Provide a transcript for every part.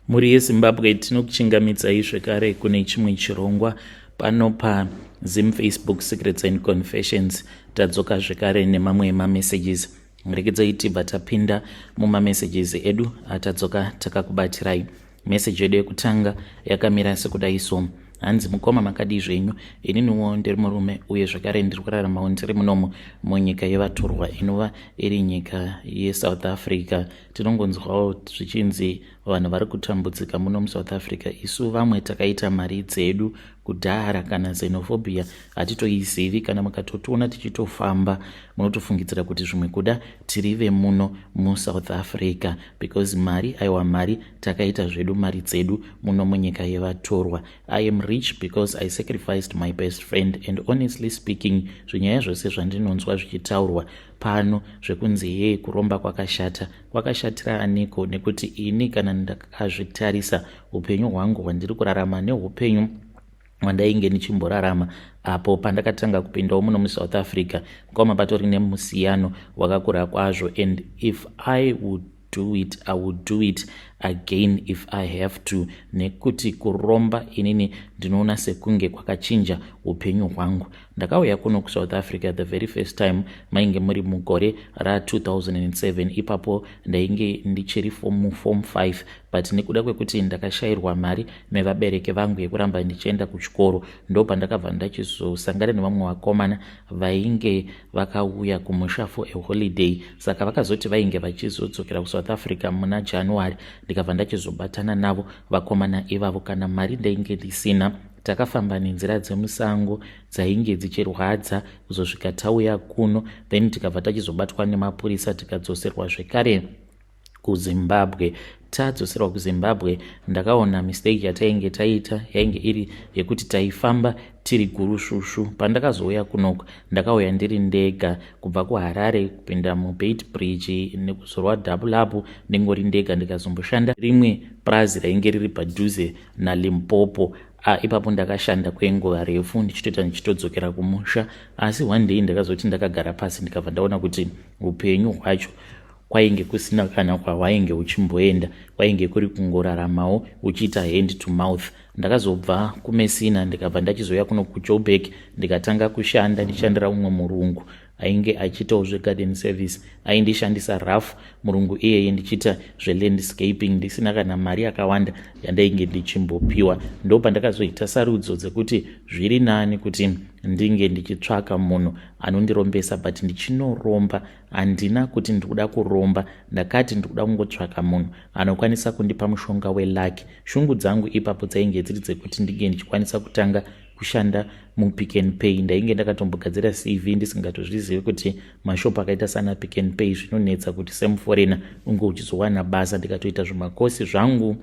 Mhuri yeZimbabwe, tinokuchingamidzai zvekare kune chimwe chirongwa pano paZim Facebook Secrets and Confessions. Tadzoka zvekare nemamwe mamessages. Regedzai tibva tapinda mumamessages edu atadzoka takakubatirai. Meseji yedu yekutanga yakamira sekudai so: hanzi, "Mukoma, makadii zvenyu? Ininiwo ndiri murume uye zvakare ndiri kuraramawo ndiri munomo munyika yevatorwa, inova iri nyika yeSouth Africa. Tinongonzwawo zvichinzi vanhu vari kutambudzika muno muSouth Africa. Isu vamwe takaita mari dzedu kudhara, kana xenophobia hatitoizivi. Kana mukatotiona tichitofamba, munotofungidzira kuti zvimwe kuda tiri vemuno muSouth Africa, because mari, aiwa, mari takaita zvedu, mari dzedu muno munyika yevatorwa. I am rich because I sacrificed my best friend. And honestly speaking, zvinyaya zvose zvandinonzwa zvichitaurwa pano zvekunzi hee, kuromba kwakashata, kwakashatira aniko? Nekuti ini kana ndakazvitarisa, upenyu hwangu hwandiri kurarama neupenyu hwandainge ndichimborarama apo pandakatanga kupindawo muno muSouth Africa, kwama patori nemusiyano wakakura kwazvo. And if I would do it, I would do it again if I have to, nekuti kuromba inini ndinoona sekunge kwakachinja upenyu hwangu. Ndakauya kuno kuSouth Africa the very first time mainge muri mugore ra2007. Ipapo ndainge ndichiri muform 5, but nekuda kwekuti ndakashayirwa mari nevabereki vangu yekuramba ndichienda kuchikoro, ndo pandakabva ndachizosangana nevamwe vakomana vainge vakauya kumusha for a holiday. Saka vakazoti vainge vachizodzokera kuSouth Africa muna January. Ndikabva ndachizobatana navo vakomana ivavo. Kana mari ndainge ndisina. Takafamba nenzira dzemusango dzainge dzichirwadza kuzosvika tauya kuno. Then tikabva tachizobatwa nemapurisa, tikadzoserwa zvekare kuZimbabwe. Tadzoserwa kuZimbabwe, ndakaona mistake yatainge taita yainge iri yekuti taifamba tiri gurusvusvu. Pandakazouya kunoko, ndakauya ndiri ndega kubva kuHarare kupinda muBeitbridge nekuzorwa double up, ndingori ndega. Ndikazomboshanda rimwe prazi rainge riri padhuze naLimpopo. Ipapo ndakashanda kwenguva refu ndichitoita ndichitodzokera kumusha. Asi one day ndakazoti ndakagara pasi, ndikabva ndaona kuti upenyu hwacho kwainge kusina kana kwahwainge uchimboenda, kwainge kuri kungoraramawo uchiita hand to mouth. Ndakazobva kuMessina, ndikabva ndachizoya kuno kuJoburg, ndikatanga kushanda ndichishandira umwe murungu ainge achiitawo zvegarden service. Aindishandisa rough murungu iyeye, ndichiita zvelandscaping, ndisina kana mari yakawanda yandainge ndichimbopiwa. Ndo pandakazoita sarudzo dzekuti zviri nani kuti ndinge ndichitsvaka munhu anondirombesa. But ndichinoromba, handina kuti ndikuda kuromba. Ndakati ndikuda kungotsvaka munhu anokwanisa kundipa mushonga weluck. Shungu dzangu ipapo dzainge dziri dzekuti ndinge ndichikwanisa kutanga kushanda muPick and Pay. Ndainge ndakatombogadzira CV ndisingatozvizivi kuti mashopu akaita sana Pick and Pay zvinonetsa kuti semuforeigner unge uchizowana basa. Ndikatoita zvimakosi zvangu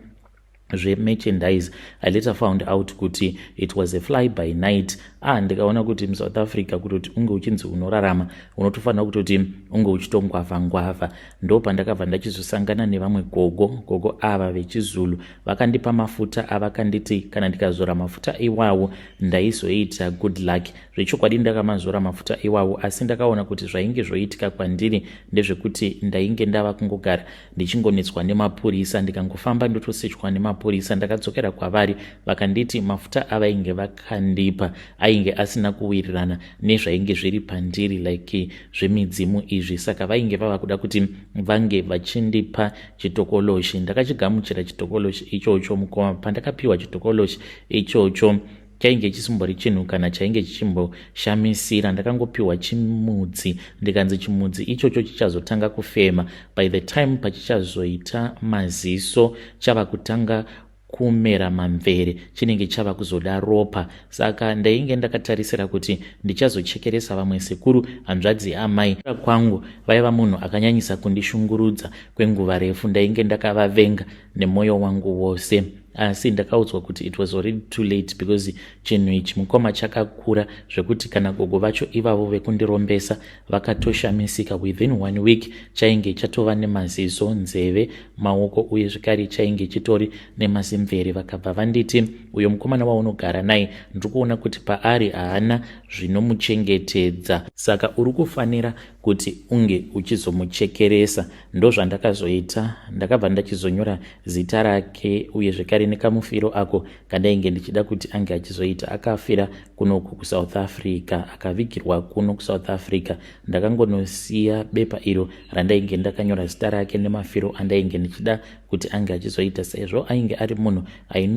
zvemerchandise. I later found out kuti it was a fly by night. Ndikaona kuti muSouth Africa, kutoti unge uchinzi unorarama, unotofanira kutoti unge uchitongwavha ngwavha. Ndo pandakabva ndachizosangana nevamwe gogo. Gogo ava vechiZulu vakandipa mafuta avakanditi kana ndikazora mafuta iwawo ndaizoita good luck. Zvechokwadi ndakamazora mafuta iwawo, asi ndakaona kuti zvainge zvoitika kwandiri ndezvekuti ndainge ndava kungogara ndichingonetswa nemapurisa. Ndikangofamba, ndotosechwa nemapurisa. Ndakadzokera kwavari, vakanditi mafuta avainge vakandipa ainge asina kuwirirana nezvainge zviri pandiri, like zvemidzimu izvi. Saka vainge vava kuda kuti vange vachindipa chitokoloshi. Ndakachigamuchira chitokoloshi ichocho, mukoma. Pandakapiwa chitokoloshi ichocho, chainge chisimbori chinhu kana chainge chichimboshamisira. Ndakangopiwa chimudzi, ndikanzi chimudzi ichocho chichazotanga kufema by the time pachichazoita maziso, chava kutanga kumera mamvere, chinenge chava kuzoda ropa. Saka ndainge ndakatarisira kuti ndichazochekeresa vamwe sekuru, hanzvadzi yaamai kwangu, vaiva munhu akanyanyisa kundishungurudza kwenguva refu. Ndainge ndakavavenga nemwoyo wangu wose, asi ndakaudzwa kuti it was already too late, because chinhu ichi, mukoma, chakakura zvekuti kana gogo vacho ivavo vekundirombesa vakatoshamisika. Within one week chainge chatova nemaziso, nzeve, maoko, uye zvekare chainge chitori nemazimvere. Vakabva vanditi, "Uyo mukomana waunogara naye, ndiri kuona kuti paari haana zvinomuchengetedza, saka uri kufanira Kuti unge uchizomuchekeresa. Ndozvandakazoita, ndakabva ndachizonyora zita rake uye zvekare nekamufiro ako kandainge ndichida kuti ange achizoita. Akafira kunoku kuSouth Africa, akavigirwa kuno kuSouth Africa. Ndakangonosiya bepa iro randainge ndakanyora zita rake nemafiro andainge ndichida kuti ange achizoita, sezvo ainge ari munhu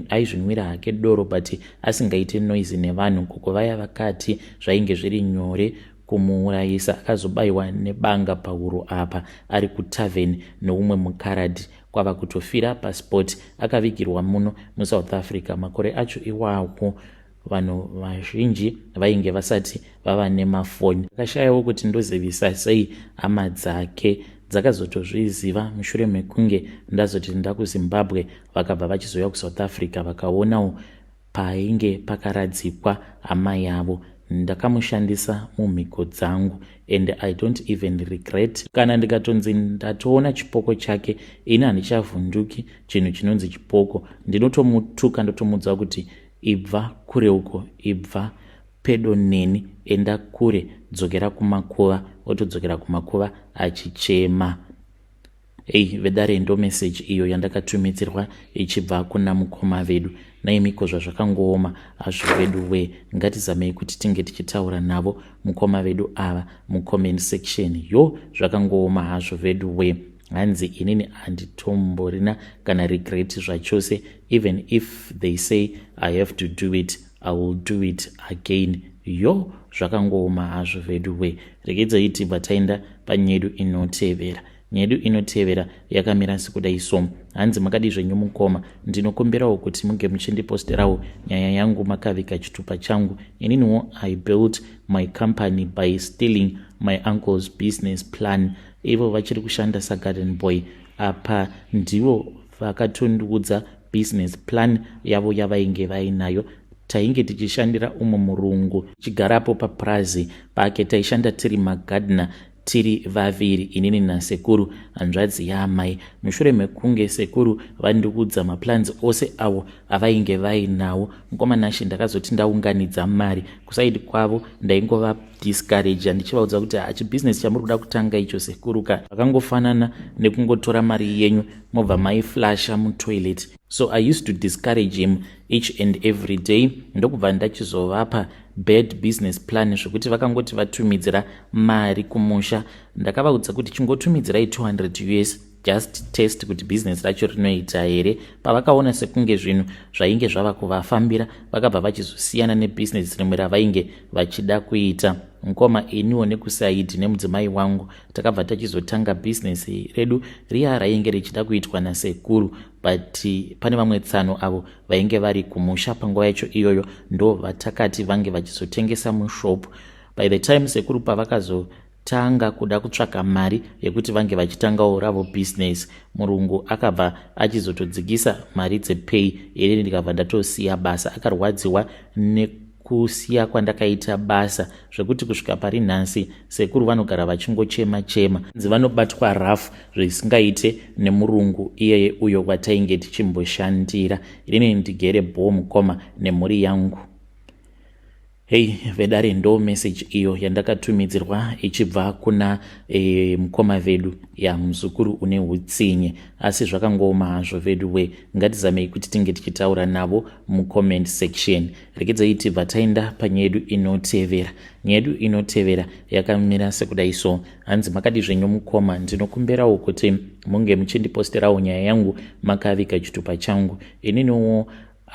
aizvinwira hake doro but asingaiti noise nevanhu. Koko vaya vakati zvainge zviri nyore kumuurayisa. Akazobayiwa nebanga pahuro apa ari kutavern neumwe mukaradhi, kwava kutofira paspot. Akavigirwa muno muSouth Africa. Makore acho iwawo vanhu vazhinji vainge vasati vava nemafoni. Akashayawo kuti ndozivisa sei hama dzake. Dzakazotozviziva mushure mekunge ndazoti ndakuZimbabwe. Vakabva vachizouya kuSouth Africa, vakaonawo painge pakaradzikwa hama yavo. Ndakamushandisa mumhiko dzangu and I don't even regret. Kana ndikatonzi ndatoona chipoko chake, ini handichavhunduki chinhu chinonzi chipoko. Ndinotomutuka, ndotomudza kuti ibva kure uko, ibva pedo neni, enda kure, dzokera kumakuva. Otodzokera kumakuva achichema. Ei vedare, ndo meseji iyo yandakatumidzirwa ichibva kuna mukoma vedu. Naimiko, zvazvakangooma hazvo vedu we. Ngatizamei kuti tinge tichitaura navo mukoma vedu ava mucomment section. Yo, zvakangooma hazvo vedu we. Hanzi inini handitomborina kana regret zvachose. Even if they say I have to do it, I will do it again. Yo, zvakangooma hazvo vedu we. Regedzai tibva taenda panyedu inotevera. Nyedu inotevera yakamira sekudai so. Hanzi, makadi zvenyu mukoma? Ndinokumbirawo kuti munge muchindiposterawo nyaya yangu makavika chitupa changu. Ininiwo I built my company by stealing my uncle's business plan. Ivo vachiri kushanda sagarden boy. Apa ndivo vakatondiudza business plan yavo yavainge vainayo. Tainge tichishandira umwe murungu, tichigarapo papurazi pake. Taishanda tiri magardener, tiri vaviri, inini nasekuru hanzvadzi yaamai. Mushure mekunge sekuru vandiudza maplans ose avo avainge vainawo, mukomanashe, ndakazoti ndaunganidza mari kuside kwavo, ndaingova discourage ndichivaudza kuti hachibhizinesi chamuri kuda kutanga icho sekuru ka, vakangofanana nekungotora mari yenyu mobva maiflasha mutoilet. So I used to discourage him each and every day, ndokubva ndachizovapa bad business plan, zvekuti vakangoti vatumidzira mari kumusha. Ndakavaudza kuti chingotumidzirai 200 US, just test kuti business racho rinoita here. Pavakaona sekunge zvinhu zvainge zvava kuvafambira, vakabva vachizosiyana nebhizinesi rimwe ravainge vachida kuita. Mukoma, iniwo nekuside nemudzimai wangu takabva tachizotanga bhizinesi redu riya rainge richida kuitwa nasekuru, but pane vamwe tsano avo vainge vari kumusha panguva yacho iyoyo, ndo vatakati vange vachizotengesa mushop. By the time sekuru pavakazotanga kuda kutsvaka mari yekuti vange vachitangawo ravo business, murungu akabva achizotodzikisa mari dzepay. Inini ndikabva ndatosiya basa. Akarwadziwa nekusiya kwandakaita basa, zvekuti kusvika pari nhasi sekuru vanogara vachingochema chema nzi vanobatwa rafu zvisingaite nemurungu iyeye uyo watainge tichimboshandira. Inini ndigere bho mukoma nemhuri yangu. Hei vedare, ndo message iyo yandakatumidzirwa ichibva kuna mukoma vedu. Ya, muzukuru une utsinye, asi zvakangooma hazvo vedu we. Ngatizamei kuti tinge tichitaura navo mucomment section. Regedzai tibva taenda panyaya yedu inotevera. Nyaya yedu inotevera yakamira sekudai so. Hanzi, makadi zvenyu mukoma? Ndinokumbirawo kuti munge muchindiposterawo nyaya yangu makavika chitupa changu. Ininiwo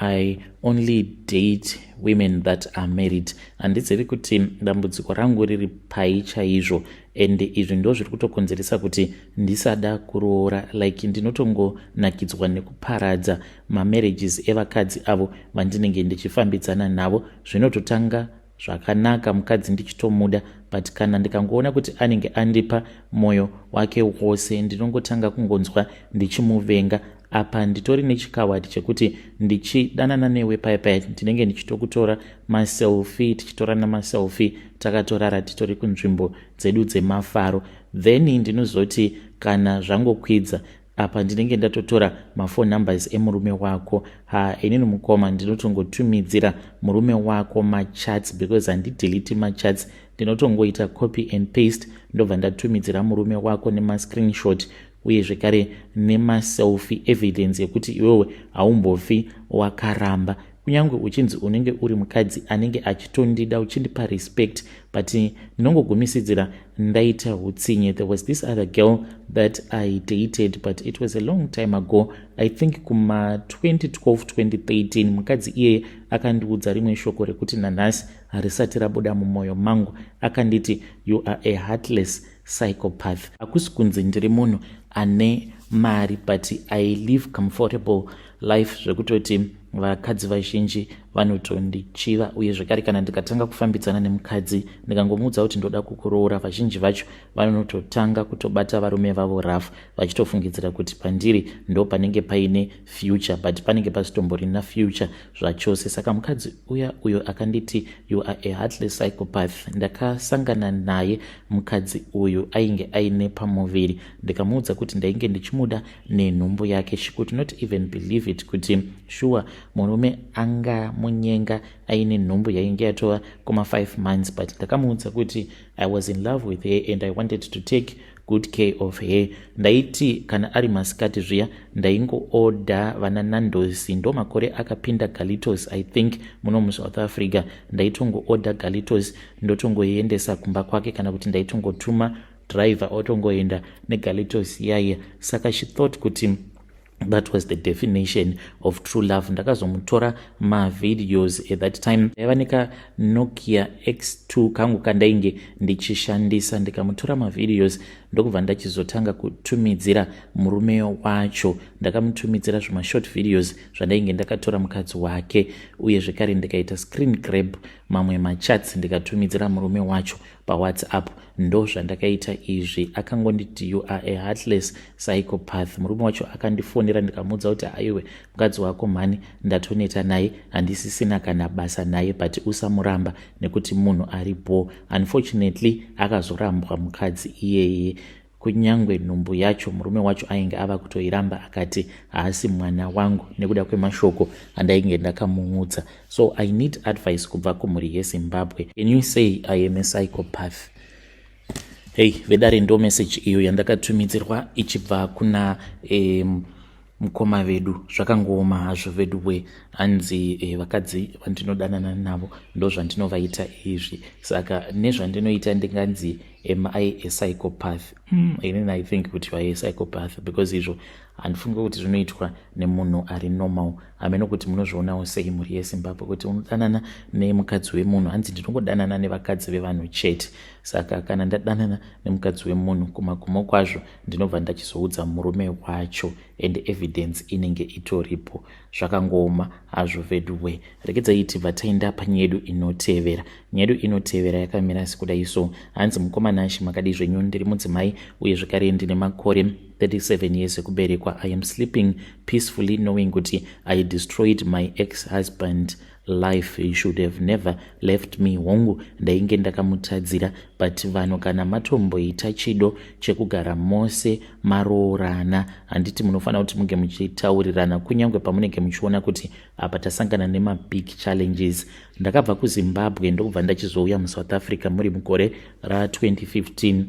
I only date women that are married. Handizivi kuti dambudziko rangu riri pai chaizvo, and izvi ndo zviri kutokonzeresa kuti ndisada kuroora. Like, ndinotongonakidzwa nekuparadza mamarriages evakadzi avo vandinenge ndichifambidzana navo. Zvinototanga zvakanaka, mukadzi ndichitomuda, but kana ndikangoona kuti anenge andipa mwoyo wake wose, ndinongotanga kungonzwa ndichimuvenga. Apa nditori nechikawadi chekuti ndichidanana newe paya paya, ndinenge ndichitokutora maselfie, tichitorana maselfie takatorara, titori kunzvimbo dzedu dzemafaro. Then ndinozoti kana zvangokwidza. Apa ndinenge ndatotora maphone numbers emurume wako. Ha, inini mukoma ndinotongotumidzira murume wako machats because handidelete machats. Ndinotongoita copy and paste, ndobva ndatumidzira murume wako nemascreenshot uye zvekare nemaselfie evidence yekuti iwewe haumbofi wakaramba, kunyange uchinzi unenge uri mukadzi anenge achitondida, uchindipa respect, but ndinongogumisidzira ndaita utsinye. There was this other girl that I dated, but it was a long time ago, I think kuma 2012, 2013. Mukadzi iyeye akandiudza rimwe shoko rekuti nanhasi harisati rabuda mumwoyo mangu. Akanditi, "You are a heartless psychopath." Hakusi kunzi ndiri munhu ane mari, but I live comfortable life zvekutoti vakadzi vazhinji vanotondichiva. Uye zvekare kana ndikatanga kufambidzana nemukadzi, ndikangomuudza kuti ndoda kukuroora, vazhinji vacho vanototanga kutobata varume vavo rafu, vachitofungidzira kuti pandiri ndo panenge paine future, but panenge pasitomborina future zvachose. Saka mukadzi uya uyo akanditi, "You are a heartless psychopath," ndakasangana naye. Mukadzi uyu ainge aine pamuviri. Ndikamuudza kuti ndainge ndichimuda nenhumbu yake. She could not even believe it kuti sure murume angamunyenga aine nhumbu yainge yatova kuma5 months. But ndakamuudza kuti I was in love with her and I wanted to take good care of her. Ndaiti kana ari masikati zviya, ndaingoodha vana Nandos. Ndo makore akapinda Galitos, I think, muno muSouth Africa. Ndaitongoodha Galitos, ndotongoiendesa kumba kwake, kana kuti ndaitongotuma driver otongoenda neGalitos yaiya. Saka she thought kuti that was the definition of true love. Ndakazomutora mavideos. At that time aiva nekaNokia X2 kangu kandainge ndichishandisa. Ndikamutora mavideos, ndokubva ndachizotanga kutumidzira murume wacho. Ndakamutumidzira zvimashort videos zvandainge ndakatora mukadzi wake, uye zvekare ndikaita screen grab mamwe machats, ndikatumidzira murume wacho paWhatsApp. Ndo zvandakaita izvi. Akangonditi, "You are a heartless psychopath." Murume wacho akandifonera, ndikamuudza kuti, "Aiwe, mukadzi wako mhani, ndatoneta naye, handisisina kana basa naye, but usamuramba nekuti munhu ari bo." Unfortunately akazorambwa mukadzi iyeye. Kunyangwe nhumbu yacho murume wacho ainge ava kutoiramba, akati haasi mwana wangu nekuda kwemashoko andainge ndakamuudza. So I need advice kubva kumhuri yeZimbabwe. Can you say I am a psychopath? Hei vedare, ndo message iyo yandakatumidzirwa ichibva kuna mukoma vedu. Zvakangooma hazvo vedu we. Hanzi vakadzi vandinodanana navo ndo zvandinovaita izvi. Saka nezvandinoita ndinganzi am I a psychopath? Inini I think kuti you are a psychopath because izvo handifungi kuti zvinoitwa nemunhu ari normal. Hameno kuti munozvionawo sei, mhuri yeZimbabwe, kuti unodanana nemukadzi wemunhu. Hanzi ndinongodanana nevakadzi vevanhu chete. Saka kana ndadanana nemukadzi wemunhu, kumagumo kwazvo ndinobva ndachizoudza murume wacho and evidence inenge itoripo. Zvakangooma hazvo veduwe. Regedzai tibva taenda panyaya yedu inotevera. Nyaya yedu inotevera yakamira sekudai so. Hanzi, "Mukoma Nashi, makadi zvenyu? Ndiri mudzimai uye zvekare ndine makore 37 years ekuberekwa. I am sleeping peacefully knowing kuti I destroyed my ex husband life. He should have never left me. Hongu, ndainge ndakamutadzira, but vanhu kana matomboita chido chekugara mose, maroorana, handiti munofanira kuti munge muchitaurirana, kunyange pamunenge muchiona kuti apa tasangana nemabig challenges? Ndakabva kuZimbabwe, ndokubva ndachizouya muSouth Africa muri mugore ra2015.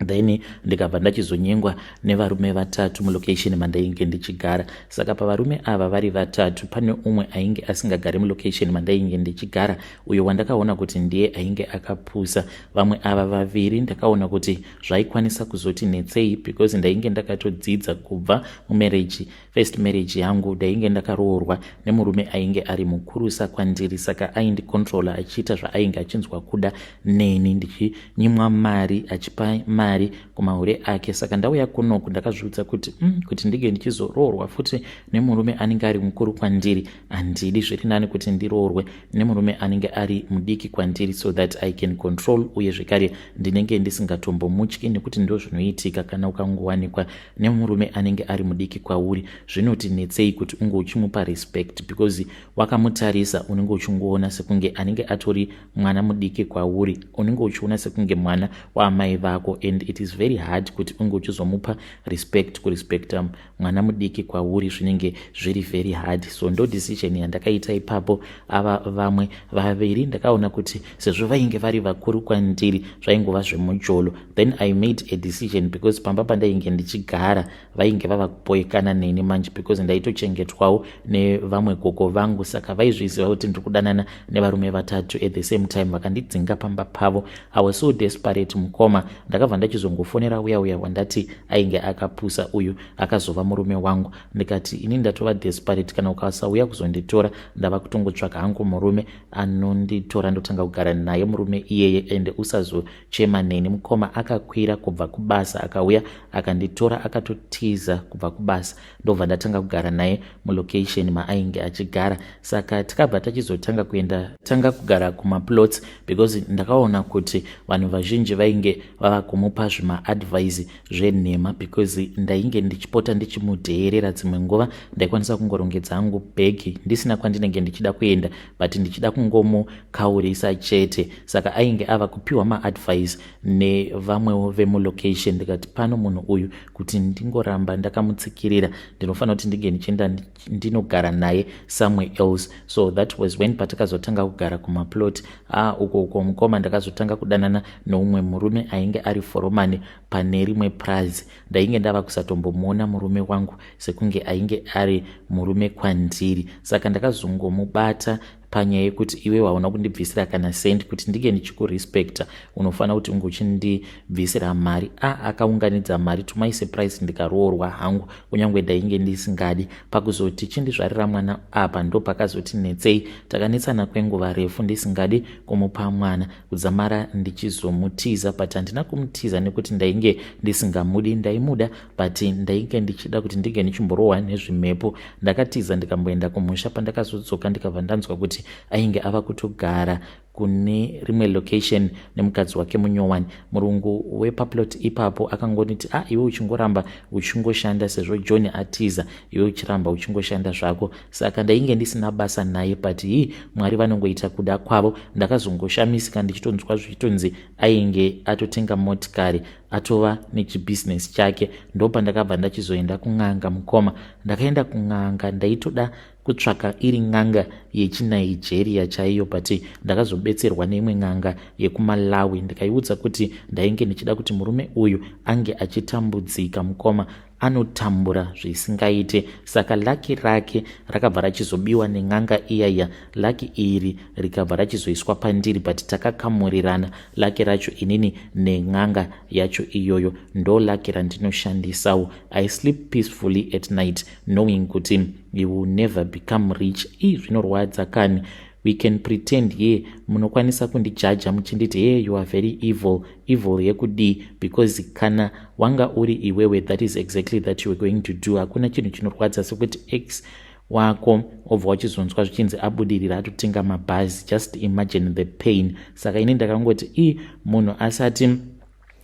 Then ndikabva ndachizonyengwa nevarume vatatu mulocation mandainge ndichigara. Saka pavarume ava vari vatatu, pane umwe ainge asingagari mulocation mandainge ndichigara, uyo wandakaona kuti ndiye ainge akapusa. Vamwe ava vaviri ndakaona kuti zvaikwanisa kuzoti netsei because ndainge ndakatodzidza kubva mumarriage. First marriage yangu ndainge ndakaroorwa nemurume ainge ari mukurusa kwandiri, saka aindicontrola achiita zvaainge achinzwa kuda neni, ndichinyimwa mari, achipa mari kumahure ake. Saka ndauya kunoku, ndakazviudza kuti kuti ndinge ndichizoroorwa futi nemurume anenge ari mukuru kwandiri, handidi. Zviri nani kuti ndiroorwe nemurume anenge ari mudiki kwandiri so that I can control, uye zvekare ndinenge ndisingatombomutyi, nekuti ndo zvinoitika kana ukangowanikwa nemurume anenge ari mudiki kwauri, zvinoti netsei kuti unge uchimupa respect because wakamutarisa unenge uchingoona sekunge anenge atori mwana mudiki kwauri, unenge uchiona sekunge mwana waamai vako." And it is very hard kuti unge uchizomupa respect. Kurespecta mwana mudiki kwauri zvinenge zviri very hard. So ndo decision yandakaita ipapo. Ava vamwe vaviri ndakaona kuti sezvo vainge vari vakuru kwandiri, zvaingova zvemujolo. Then I made a decision because pamba pandainge ndichigara vainge vava kuboekana neni manje, because ndaitochengetwawo nevamwe gogo vangu, saka vaizviziva kuti ndiri kudanana nevarume vatatu at the same time. Vakandidzinga pamba pavo. I was so desperate, mukoma. Ndakabva ndachizongofonera uya uya wandati ainge akapusa uyu, akazova murume wangu, ndikati, "Ini ndatova desperate. Kana ukasauya kuzonditora, ndava kutongotsvaka hangu murume anonditora, ndotanga kugara naye murume iyeye, ende usazochema neni." Mukoma, akakwira kubva kubasa, akauya akanditora, akatotiza kubva kubasa. Ndobva ndatanga kugara naye mulocation maainge achigara. Saka tikabva tachizotanga kuenda, tanga kugara kumaplots, because ndakaona kuti vanhu vazhinji vainge vava kumupa zvimaadvice zvenhema, because ndainge ndichipota ndichimudheerera. Dzimwe nguva ndaikwanisa kungorongedza hangu bhegi ndisina kwandinenge ndichida kuenda, but ndichida kungomukaurisa chete. Saka ainge ava kupiwa maadvice nevamwewo vemulocation. Ndikati, "Pano munhu uyu, kuti ndingoramba ndakamutsikirira, ndinofanira kuti ndinge ndichienda ndinogara naye somewhere else." So that was when patakazotanga kugara kumaplot. Ah, uko uko, mukoma, ndakazotanga kudanana noumwe murume ainge ari foromani pane rimwe prazi. Ndainge ndava kusatombomuona murume wangu sekunge ainge ari murume kwandiri. Saka ndakazongomubata panyaya yekuti, "Iwe hauna kundibvisira kana sendi. Kuti ndinge ndichikurespecta, unofanira kuti unge uchindibvisira mari." A akaunganidza mari, to my surprise ndikaroorwa hangu, kunyange ndainge ndisingadi. Pakuzoti chindizvarira mwana, apa ndo pakazoti netsei. Takanetsana kwenguva refu ndisingadi kumupa mwana, kudzamara ndichizomutiza. But handina kumutiza nekuti ndainge ndisingamudi. Ndaimuda, but ndainge ndichida kuti ndinge ndichimborohwa nezvimhepo. Ndakatiza, ndikamboenda kumusha. Pandakazodzoka, ndikabva ndanzwa kuti ainge ava kutogara kune rimwe location nemukadzi wake munyowani. Murungu wepaplot ipapo akangonditi, "A ah, iwe uchingoramba uchingoshanda sezvo John atiza, iwe uchiramba uchingoshanda zvako." Saka ndainge ndisina basa naye, but hii, Mwari vanongoita kuda kwavo. Ndakazongoshamisika ndichitonzwa zvichitonzi ainge atotenga motikari, atova nechibhizinesi chake. Ndopandakabva ndachizoenda kun'anga, mukoma. Ndakaenda kun'anga, ndaitoda kutsvaka iri n'anga yechiNigeria chaiyo, but ndakazobetserwa neimwe n'anga yekuMalawi. Ndikaiudza kuti ndainge ndichida kuti murume uyu ange achitambudzika. Mukoma, anotambura zvisingaite. Saka luck rake rakabva rachizobiwa nen'anga iyaiya. Luck iri rikabva rachizoiswa pandiri, but takakamurirana luck racho, inini nen'anga yacho iyoyo. Ndo luck randinoshandisawo. I sleep peacefully at night knowing kuti you will never become rich. Ii, zvinorwadza kani. We can pretend ye munokwanisa kundijaja muchinditi, "Hey, you are very evil." Evil yekudii? Because kana wanga uri iwewe, that is exactly that you were going to do. Hakuna chinhu chinorwadza sekuti ex wako obva wachizonzwa zvichinzi abudirira, atotenga mabhazi. Just imagine the pain. Saka ini ndakangoti, i munhu asati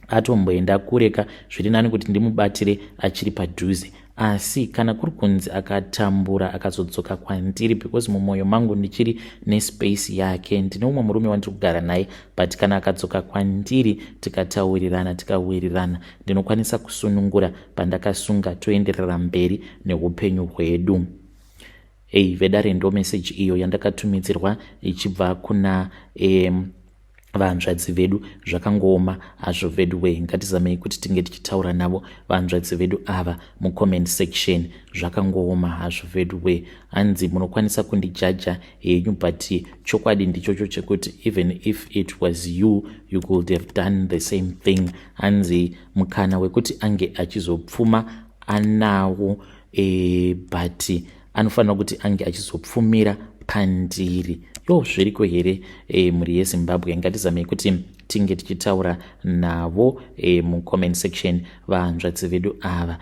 atomboenda kureka, zviri nani kuti ndimubatire achiri padhuze. Asi kana kuri kunzi akatambura akazodzoka kwandiri, because mumwoyo mangu ndichiri nespace yake, ndine umwe murume wandiri kugara naye, but kana akadzoka kwandiri, tikataurirana, tikawirirana, ndinokwanisa kusunungura pandakasunga, toenderera mberi neupenyu hwedu. Ei, vedare, ndo meseji iyo yandakatumidzirwa ichibva kuna vanzvadzi vedu. Zvakangooma hazvo vedu wee. Ngatizamei kuti tinge tichitaura navo vanzvadzi vedu ava mucomment section. Zvakangooma hazvo vedu wee. Hanzi, "Munokwanisa kundijaja henyu, but chokwadi ndichocho chekuti even if it was you, you could have done the same thing." Hanzi mukana wekuti ange achizopfuma anawo, but anofanira kuti ange achizopfumira pandiri. Yo, zviriko here, mhuri yeZimbabwe? Ngatizamei kuti tinge tichitaura navo mucomment section, vanzvadzi vedu ava.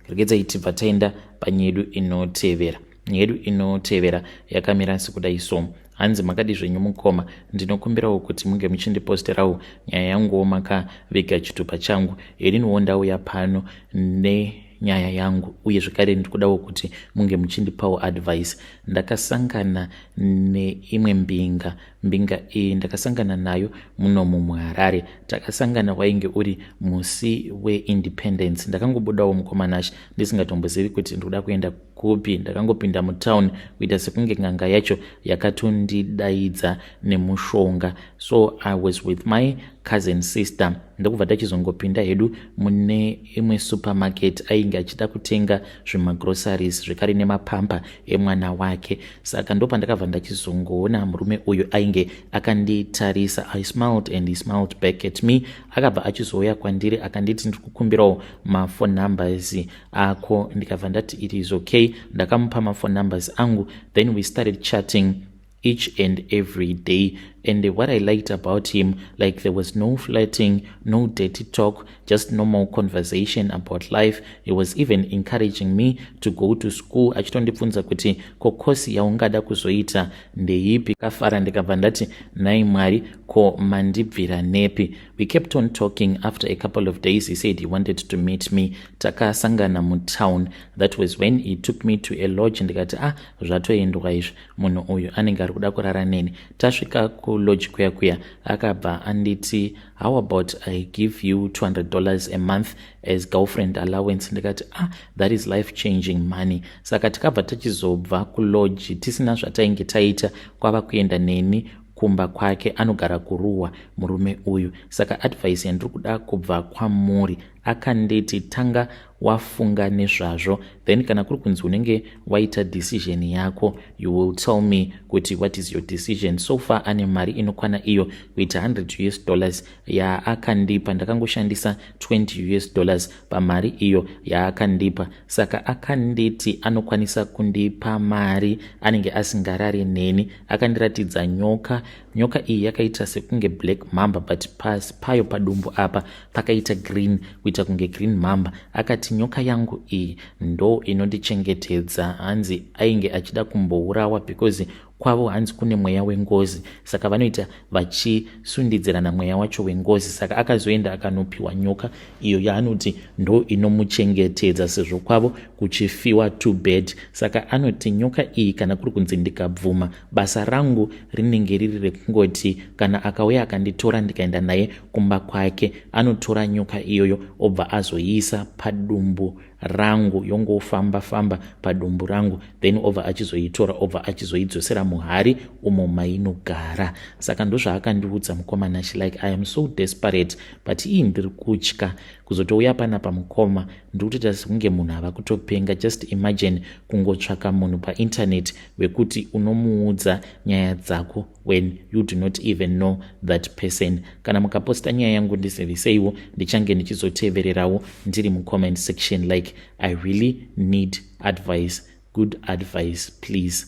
Regedzai tibva taenda panyedu inotevera. Nyedu inotevera yakamira sekudai so. Hanzi, "Makadi zvenyu mukoma? Ndinokumbirawo kuti munge muchindiposterawo nyaya yanguwo makaviga chitupa changu. Ininiwo ndauya pano nenyaya. nyaya yangu uye zvekare ndiri kudawo kuti munge muchindipawo advice. Ndakasangana neimwe mbinga, mbinga iyi ndakasangana nayo munomu muHarare. Takasangana wainge uri musi weIndependence. Ndakangobudawo mukomanashi ndisingatombozivi kuti ndikuda kuenda kupi. Ndakangopinda mutown kuita sekunge n'anga yacho yakatondidaidza nemushonga. So I was with my cousin sister, ndokubva tachizongopinda hedu mune imwe supermarket. Ainge achida kutenga zvimagroceries zvekare nemapamper emwana wake. Saka ndopandakabva ndachizongoona murume uyu ainge akanditarisa. I smiled and he smiled back at me. Akabva achizouya kwandiri akanditi, "Ndiri kukumbirawo maphone numbers ako." Ndikabva ndati, "It is okay." Ndakamupa maphone numbers angu, then we started chatting each and every day. And what I liked about him, like, there was no flirting, no dirty talk, just normal conversation about life. He was even encouraging me to go to school, achitondibvunza kuti, "Ko course yaungada kuzoita ndeipi?" Kafara, ndikabva ndati, "Nai Mwari, ko mandibvira nepi?" We kept on talking. After a couple of days, he said he wanted to meet me. Takasangana mutown. That was when he took me to a lodge. Ndikati, "Ah, zvatoendwa izvi, munhu uyu anenge ari kuda kurara neni." Tasvika kulodge kuya kuya, akabva anditi, "How about I give you $200 a month as girlfriend allowance?" Ndikati, "Ah, that is life changing money." Saka tikabva tachizobva kulodge tisina zvatainge taita, kwava kuenda neni kumba kwake. Anogara kuRuwa murume uyu. Saka advice yandiri kuda kubva kwamuri, akanditi, "Tanga wafunga nezvazvo, then kana kuri kunzi unenge waita decision yako, you will tell me kuti what is your decision." So far ane mari inokwana iyo kuita $100 US yaakandipa. Ndakangoshandisa $20 US pamari iyo yaakandipa. Saka akanditi anokwanisa kundipa mari anenge asingarari neni. Akandiratidza nyoka. Nyoka iyi yakaita sekunge black mamba, but pasi payo padumbu apa pakaita green, kuita kunge green mamba. Akati, "Nyoka yangu iyi ndo inondichengetedza." Hanzi ainge achida kumbourawa because kwavo hanzi kune mweya wengozi, saka vanoita vachisundidzirana mweya wacho wengozi. Saka akazoenda akanopiwa nyoka iyo yaanoti ndo inomuchengetedza sezvo kwavo kuchifiwa too bad. Saka anoti nyoka iyi, kana kuri kunzi ndikabvuma, basa rangu rinenge riri rekungoti kana akauya akanditora ndikaenda naye kumba kwake, anotora nyoka iyoyo obva azoiisa padumbu rangu, yongofamba famba padumbu rangu, then obva achizoitora, obva achizoidzosera muhari umo mainogara. Saka ndozvaakandiudza mukomana. Like, I am so desperate, but ii ndiri kutya kuzotouya panapa mukoma. Ndiri kutoita sekunge munhu ava kutopenga. Just imagine kungotsvaka munhu painternet wekuti unomuudza nyaya dzako when you do not even know that person. Kana mukaposta nyaya yangu, ndiziviseiwo, ndichange ndichizotevererawo ndiri mucomment section. Like, I really need advice, good advice, please.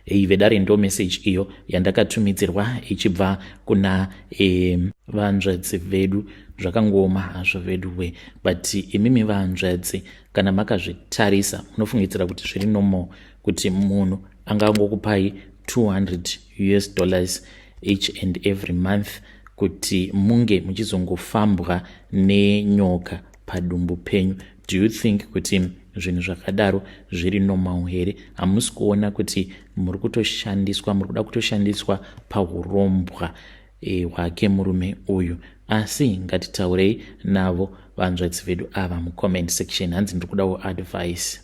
Ei vedare, ndo message iyo yandakatumidzirwa ichibva kuna vanzvadzi vedu. Zvakangooma hazvo veduwe, but imimi vanzvadzi, kana makazvitarisa, munofungidzira kuti zviri normal kuti munhu angangokupai $200 US each and every month kuti munge muchizongofambwa nenyoka padumbu penyu? Do you think kuti zvinhu zvakadaro zviri normal here? Hamusi kuona kuti muri kutoshandiswa, muri kuda kutoshandiswa paurombwa hwake murume uyu? Asi ngatitaurei navo vanzvadzi vedu ava mucomment section. Hanzi ndiri kudawo advice.